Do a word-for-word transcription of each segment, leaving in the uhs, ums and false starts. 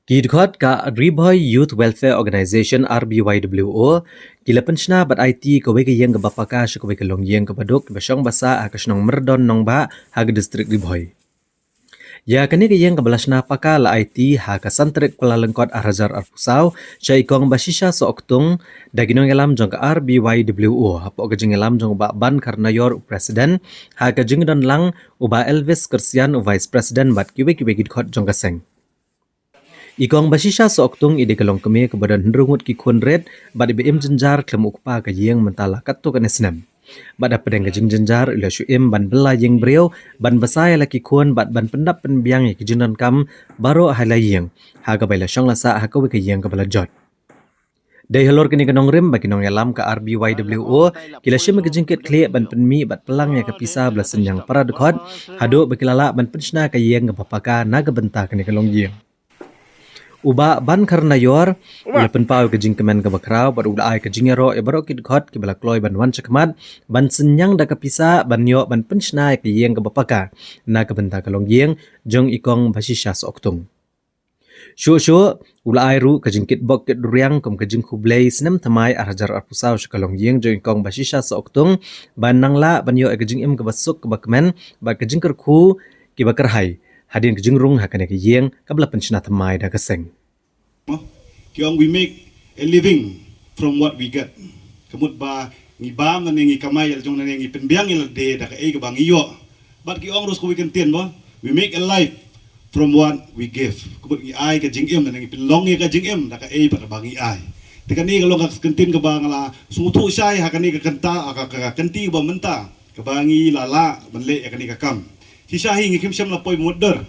Ki dkhot ka Ri Bhoi Youth Welfare Organisation, R B Y W O, ki la pynshna bad aiti kawei ka ïing kaba paka sha kawei ka longïing kaba duk kaba shong ba sah ha ka shnong Myrdon Nongbah ha ka distrik Ri Bhoi. Ïa kane ka ïing kaba la shna paka la aiti ha ka san tarik Kyllalyngkot ar hajar arphew saw sha i Kong Bashisha Sohktung da ki nongïalam jong ka R B Y W O, hapoh ka jingïalam jong u Bah Ban Kharnaior, u president, ha ka jingdon lang u Bah Elvis Kersian, u vice president, bad kiwei kiwei ki dkhot jong ka seng. I Kong Bashisha Sohktung i dei ka longkmie kaba don hynriew ngut ki khun rit bad iba im jynjar khlem u kpa ka ïing mynta la katto katne snem. Bad hapdeng ka jingjynjar i la shu im ban bylla ïing briew, ban bsa ïa la ki khun bad ban pyndap pynbiang ïa ki jingdonkam baroh ha la ïing, ha kaba i la shong la sah ha kawei ka ïing kaba la jot. Dei halor kane ka nongrim ba ki nongïalam ka R B Y W O ki la shim ka jingkitkhlieh ban pynmih bad pynlang ïa ka pisa ba la synñiang para dkhot, haduh ba ki la lah ban pynshna ka ïing kaba paka na ka bynta kane ka longïing. U Bah Ban Kharnaior u la pynpaw ïa ka jingkmen kaba khraw bad u la ai ka jingïaroh ïa baroh ki dkhot kiba la kloi ban wan shakhmat ban synñiang da ka pisa ban ïoh ban pynshna ïa ka ïing kaba paka na ka bynta ka longïing jong i Kong Bashisha Sohktung. Shuh shuh u la ai ruh ka jingkitbok kitrwiang kum ka jingkhublei snem thymmai ar hajar arphew saw sha ka longïing jong i Kong Bashisha Sohktung ban nang lah ban ïoh ïa ka jingim kaba suk kaba kmen bad ka jingkyrkhu kiba kyrhai hadien ka jingrung ha kane ka ïing kaba la pynshna thymmai da ka seng. Ki ong, we make a living from what we get. Ka mut ba ngi bam lane ngi kamai ïa la jong lane ngi pynbiang ïa lade da kaei kaba ngi ïoh. Bad ki ong ruh sa kawei ka kyntien ba, we make a life from what we give. Ka mut ngi ai ka jingim lane ngi pynlong ïa ka jingim da kaei pat kaba ngi ai. Te kane ka long ka kyntien kaba nga la sngewthuh shai ha kane ka kynta, ka, ka, ka kynti kaba mynta kaba ngi la lah ban leh ïa kane ka kam. Shisha hi ngi kim shym la poi mutdur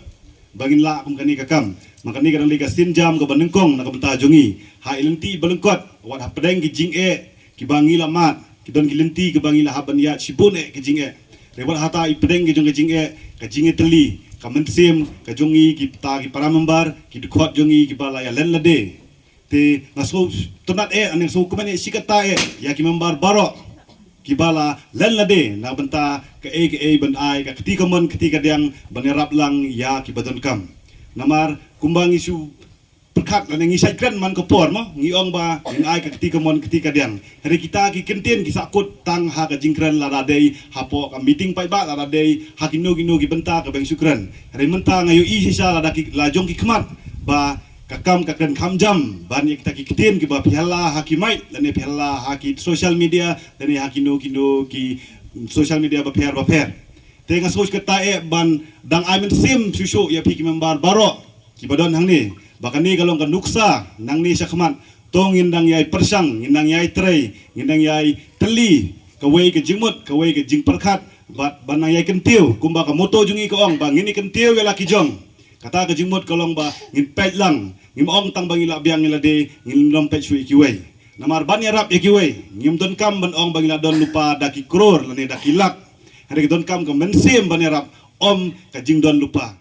ba ngin lah kum kane ka kam. Ma kane ka dang dei ka sienjam kaba nyngkong na ka bynta jong ngi. Ha i lynti ba lyngkot, wat hapdeng ki jingeh kiba ngi la mad, ki don ki lynti kiba ngi la hap ban ïaid shibun eh ki jingeh. Te wat hata i pdeng ki jong ki jingeh, ka jingïatylli, ka mynsiem ka jong ngi kita ki para member, ki dkhot jong ngi kiba la ïa len lade. Te nga sngewtynnat eh, nga sngewkmen eh shi katta eh ïa ki member baroh kiba la len lade na bynta kaei kaei ban ai ka kti kamon kti kadiang ban ïarap lang ïa kiba donkam. Namar kumba ngi shu pyrkhat lane ngi shait kren man ka por mo, ngi ong ba ngin ai ka kti kamon kti kadiang. Hynrei kita ki kyntien ki sahkut tang ha ka jingkren lada dei hapoh ka meeting paidbah, lada dei ha kino kino ki bynta kaba ngi shu kren. Hynrei mynta nga ïohi shisha lada ki, la jong ki khmat ba ka kam ka kren kham jam ban ïa kita ki ktien kiba phi la ha ki mic lane phi la ha ki social media lane ha kino kino ki social media bapher bapher. Te nga sngewsih katta eh ban dang ai mynsiem shuh shuh ïa phi ki member baroh kiba don hangne ba kane ka long ka nuksa nangne shakhmat. To ngin dang ïai pyrshang, ngin dang ïai trei, ngin dang ïai tylli kawei ka jingmut, kawei ka jingpyrkhat bad ban dang ïai kyntiew kumba ka motto jong ngi ka ong ba ngin ïai kyntiew ïa la ki jong. Kata ka jingmut ka long ba ngin peit lang, ngim ong tang ba ngi lah biang ïa lade, ngin nym peit shuh ïa kiwei. Namar ban ïarap ïa kiwei ngim donkam ban ong ba ngi lah don lypa da ki klur lane da ki lak. Hynrei ka donkam ka mynsiem ban ïarap, ym ka jingdon lypa.